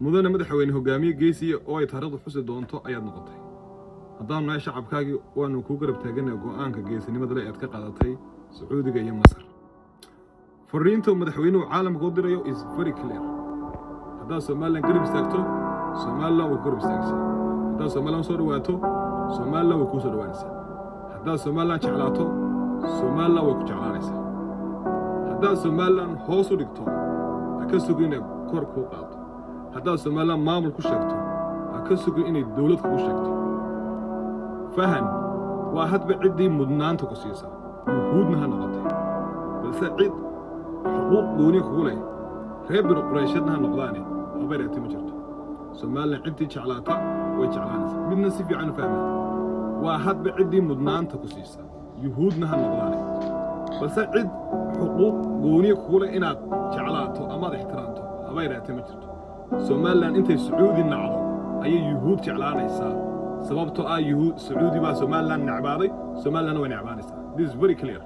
Mudane madaxweyne, hogaamiye geesiya oo ay taariikhdu xusi doonto ayaad noqotay. Haddaanu nahay shacabkaagii, waanu kuu garab taaganay go'aanka geesinimada leh eed ka qaadatay Sacuudiga iyo Masar. Fariinta uu madaxweynuhu caalamka u dirayo is very clear: haddaad Somaliland garab istaagto, Somaliland way ku garab istaagaysaa. Haddaad Somaliland soo dhawaato, Somaliland way kuu soo dhawaanaysaa. Haddaad Somaliland jeclaato, Somaliland way ku jeclaanaysaa. Haddaad Somaliland hoos u dhigto, ha ka sugin inay kor kuu qaado. Haddaad Somaliland maamul ku sheegto, ha ka sugin inay dowlad kugu sheegto. Fahan waa hadba ciddii mudnaanta ku siisa, Yuhuudna ha noqotay, balse cid xuquuq gooni kugu leh, reer Binu Quraysheedna ha noqdaane, haba yaraatee ma jirto. Somaliland ciddii jeclaata way jeclaanaysaa. Midna si fiican u fahmaa: waa hadba ciddii mudnaanta ku siisa, Yuhuudna ha noqdaane, balse cid xuquuq gooni kugu leh inaad jeclaato amaad ixtiraamto haba yaraatee ma jirto. Somaliland intay Sacuudi nacdo ayay Yuhuud jeclaanaysaa, sababtoo ah Yuhuud Sacuudi baa Somaliland necbaaday, Somalilandna way necbaanaysaa. This is very clear.